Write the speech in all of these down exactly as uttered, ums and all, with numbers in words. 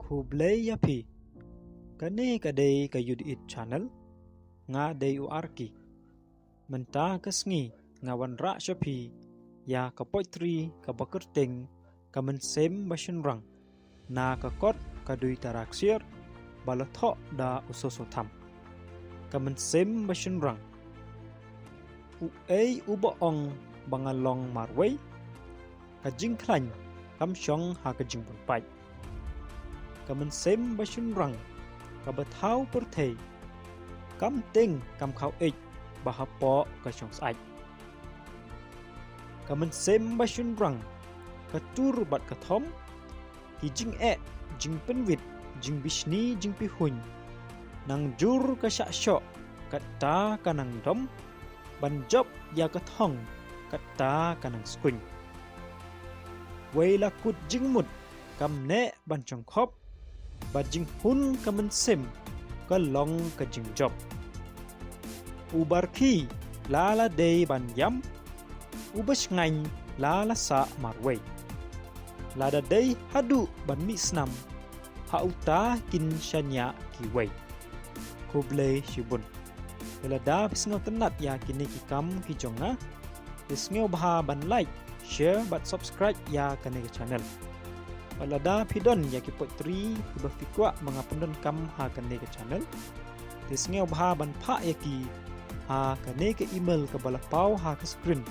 Khublei ïa phi. Kane ka dei ka Youth It Channel. Nga dei u Arki. Mynta ka sngi nga wanrah sha phi ïa ka poetry kaba kyrteng Ka Mynsiem Bashynrang, na ka kot ka Dui Tara Ksiar, ba la thoh da u Soso Tham. Ka mynsiem bashynrang. Uei uba ong ba nga long marwei? Ka jingkhlaiñ kam shong ha ka jingbun pait. Ka mynsiem bashynrang kaba thaw pyrthei, kam tieng kam khaw eit ba hapoh ka shong syaid. Ka mynsiem bashynrang, ka tur bad ka thom, ki jingeh, jingpynwit, jingbishni, jingpihuiñ, nang jur ka shah shoh, kata ka nang dom, ban jop ïa ka thong, kata ka nang skuiñ. Wei la kut jingmut, kam neh ban shongkhop, ba jinghun ka mynsiem ka long ka jingjop. U barki la la dei ban ïam, u bashngaiñ la la sah marwei. Lada dei haduh ban mih snam, ha uta kin shaniah kiwei. Khublei shibun. Te lada phi sngewtynnat ïa kine ki kam ki jong nga, te sngewbha ban like, share bad subscribe ïa kane ka channel. Bad lada phi don ïa ki poetry kiba phi kwah ba nga pyndonkam ha kane ka channel, te sngewbha ban phah ïa ki ha kane ka email kaba la paw ha ka screen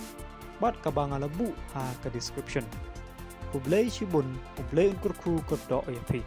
bad kaba nga la buh ha ka description. Khublei shibun, U Blei un kyrkhu kyrdoh ïa phi.